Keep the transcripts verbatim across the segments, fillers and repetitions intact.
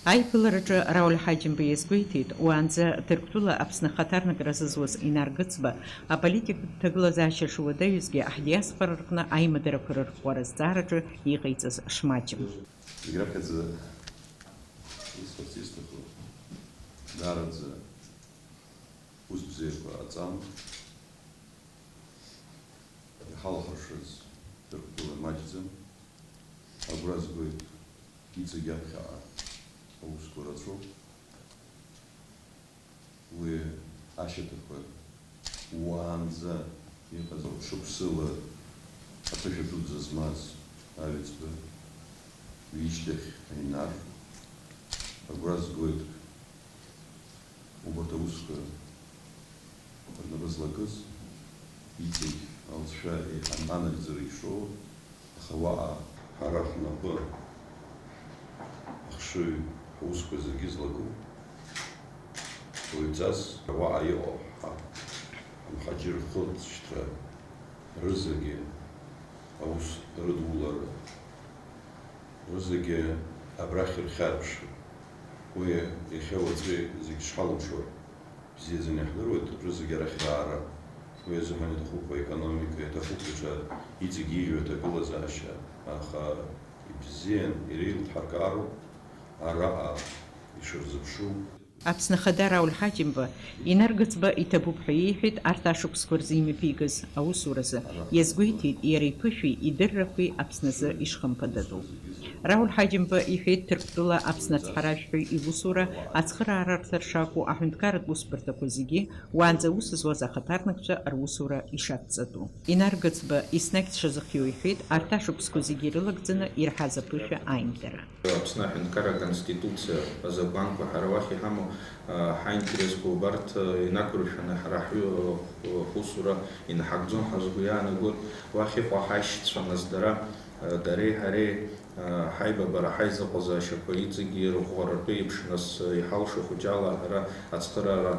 Аиԥылараҿы Рауль Ҳаџьымба иазгәеиҭеит, уаанӡа Ҭырқәтәыла Аԥсны ахаҭарнакра зызуаз Инар Гыцба аполитикатә ҭагылазаашьа шуадаҩызгьы ҳдиаспора рҟны аимадарақәа рырӷәӷәара азҵаараҿы иҟаиҵаз шмаҷым. Зегь раԥхьаӡа исҳәарц исҭаху, даараӡа ус бзиақәа ҟаҵан, иҳалхыршаз Ҭырқәтәыла маҷӡам. Агәра згоит иҵегь аԥхьаҟа аусқәа рацәоуп. Уи ашьаҭақәа уаанӡа иҟаз шықәсыла аԥышәа дуӡӡа змаз аҩӡба, уи ишьҭахь Инар, агәра згоит убарҭ аусқәа рнапы злакыз, иҵегь алҵшәа еиҳа анагӡара ишоу, аха уаҟа ҳара ҳнапы ахшыҩ ҳусқәа зегьы злаку, уаҩҵас уаҟа иҟоу ҳа-, ҳамҳаџьыр хылҵшьҭра рызегьы аус рыдулара, рызегьы абрахь ирхьарԥшра. Уи иахьа уаҵәы зегь шҳалымшо бзиаӡаны иаҳдыруеит, рызегь арахь раара. Уи азыҳәан иҭахуп аекономика, иҭахуп даҽа иҵегь ииҩуа аҭагылазаашьа, аха ибзиан, иреилдҳаркаароуп араҟа ишырзыԥшу. Аԥсны Ахада Рауль Ҳаџьымба Инар Гыцба иҭабуп ҳәа иеиҳәеит арҭ ашықәсқәа рзы имҩаԥигаз аусуразы. Иазгәеиҭеит, иара иԥышәеи идыррақәеи Аԥсназы ишхымԥадатәу. Рауль Ҳаџьымба иҳәеит, Ҭырқәтәыла Аԥсны ацҳаражәҳәаҩ иусура ацхыраара рҭар шакәу аҳәынҭқарратә усбарҭақәа зегьы уаанӡа аус зуаз ахаҭарнакцәа русура ишацҵатәу. Инар Гыцба еснагь дшазыхиоу иҳәеит арҭ ашықәсқәа зегьы ирылагӡаны ирҳаз аԥышәа аимдара. Аԥсны аҳәынҭқарра аконституциа азакәанқәа ҳара уахь иҳамоу, а, ҳаинтересқәа убарҭ, а, инақәыршәаны ҳара ҳҩы-, ҳусура инаҳагӡом ҳәа сгәы иаанагоит. Уахь иҟоу ҳаишьцәа нас дара, а, дареи ҳареи, а, ҳаибабара, ҳаизыҟазаашьақәа иҵегьы ирӷәӷәаратәы еиԥш, нас, а, иҳалшо хәыҷала ҳара ацхыраара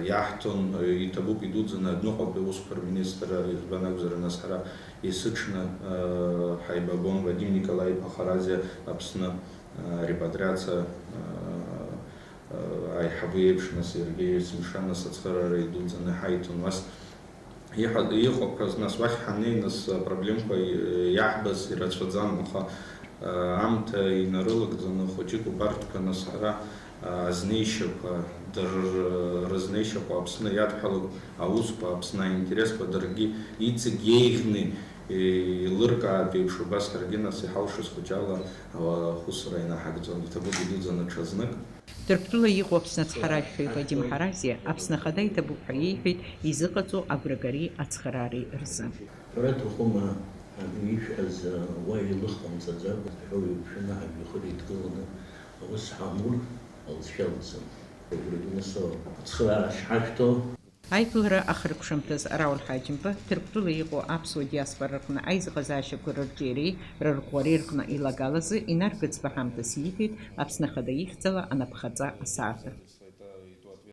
иаҳҭон, иҭабуп идуӡӡаны адәныҟатәи аусқәа рминистрра, избан акәзар, нас ҳара есыҽны ҳаибабон Вадим Николаи-иԥа Харазиа Аԥсны репатриациа аиҳабы иеиԥш, нас иаргьы есымша нас ацхыраара идуӡӡаны ҳаиҭон. Нас Иҳа-, иҟақәаз, нас, уахь ҳаннеи, нас, апроблемқәа, э, иаҳбаз ирацәаӡан, аха, э, аамҭа инарылагӡаны, хәыҷык убарҭқәа, нас, ҳара, э, азнеишьақәа, дыр-, рызнеишьақәа Аԥсны иадҳәалоуп, аусқәа, Аԥсны аинтересқәа даргьы иҵегь еиӷьны, э, еилыркаартә еиԥш, убас ҳаргьы, нас, иҳалшаз хәыҷала, э, ахәыцра инаҳагӡон, иҭабуп идуӡӡаны ҽазнык. Ҭырқәтәыла иҟоу Аԥсны ацҳаражәҳәаҩ Вадим Ҳаразиа Аԥсны Ахада иҭабуп ҳәа иеиҳәеит изыҟаҵоу агәрагареи ацхыраареи рзы. Ҳәара аҭахума, ишәҳәаз уа илыхҟамҵаӡакәа, ҳәа уаҩԥшәма ҳажәҩахыр еидкыланы аус ҳамур алҵшәа алҵын. Агәра дуны соуп. Ацхыраара шҳашәҭо. Аиԥылара ахыркәшамҭаз Рауль Ҳаџьымба Ҭырқәтәыла иҟоу аԥсуа диаспора рҟны аизыҟазаашьақәа рырҿиареи рырӷәӷәареи рҟны илагалазы Инар Гыцба ҳамҭас ииҭеит Аԥсны Ахада ихьӡала анапхаҵа асааҭы.